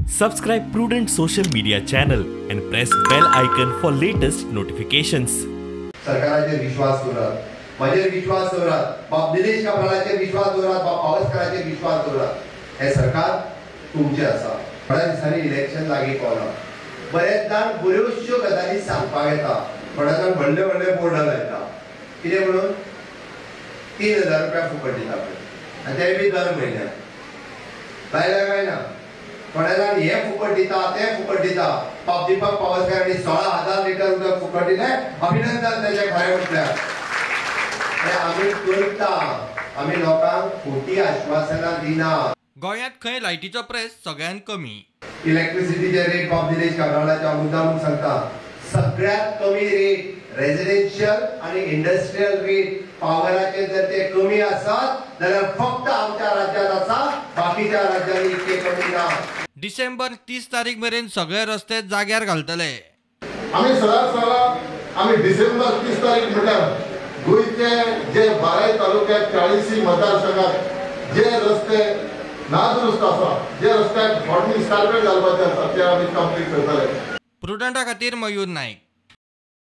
Subscribe Prudent social media channel and press bell icon for latest notifications. सरकाराचेर विश्वास दवरात, म्हाजेर विश्वास दवरात, बाब निलेश काब्रालाचेर विश्वास दवरात, बाब पावसकाराचेर विश्वास दवरात. हें सरकार तुमचें आसा. थोड्या दिसांनी इलेक्शन लागीं पावलां. बरेच जाण बऱ्योचश्यो गजाली सांगपाक येता, थोड्या जाण व्हडले व्हडले बोर्डां लायता, कितें म्हणून 3000 रुपया फुकट दिता पळय, आनी ते बी दर म्हयन्याक लायल्या काय ना. थोड्या जाण हे फुकट दिता, ते फुकट दिता. बाब दीपक पावसकार हांणी 16,000 लिटर उदक फुकट दिलें, अभिनंदन ताचें खरें म्हटल्यार. आनी आमी करता, आमी लोकांक खोटी आश्वासनां दिना. गोंयांत खंय लायटीचो प्रेस सगळ्यांत कमी. इलेक्ट्रिसिटीचे रेट बाब निलेश काब्रालाच्या मुद्दाम सांगता, सगळ्यात कमी रेट रेजिडेन्शियल आणि इंडस्ट्रियल रेट पावराचे जर ते कमी आसात जाल्यार फक्त आमच्या राज्यात आसा, बाकीच्या राज्यांनी इतके कमी ना. डिसेंबर 30 तारीख मेरेन सगळे रस्ते जाग्यार घालतले. आमी सदांच सांगला, आमी डिसेंबर 30 तारीख म्हटल्यार गोंयचे जे 12 तालुक्यात 40 मतदारसंघात जे रस्ते नादुरुस्त आसा, जे रस्त्याक हॉट मिक्स कार्पेट घालपाचे आसा, ते आमी कंप्लीट करतले. प्रुडंटा खातीर मयूर नायक.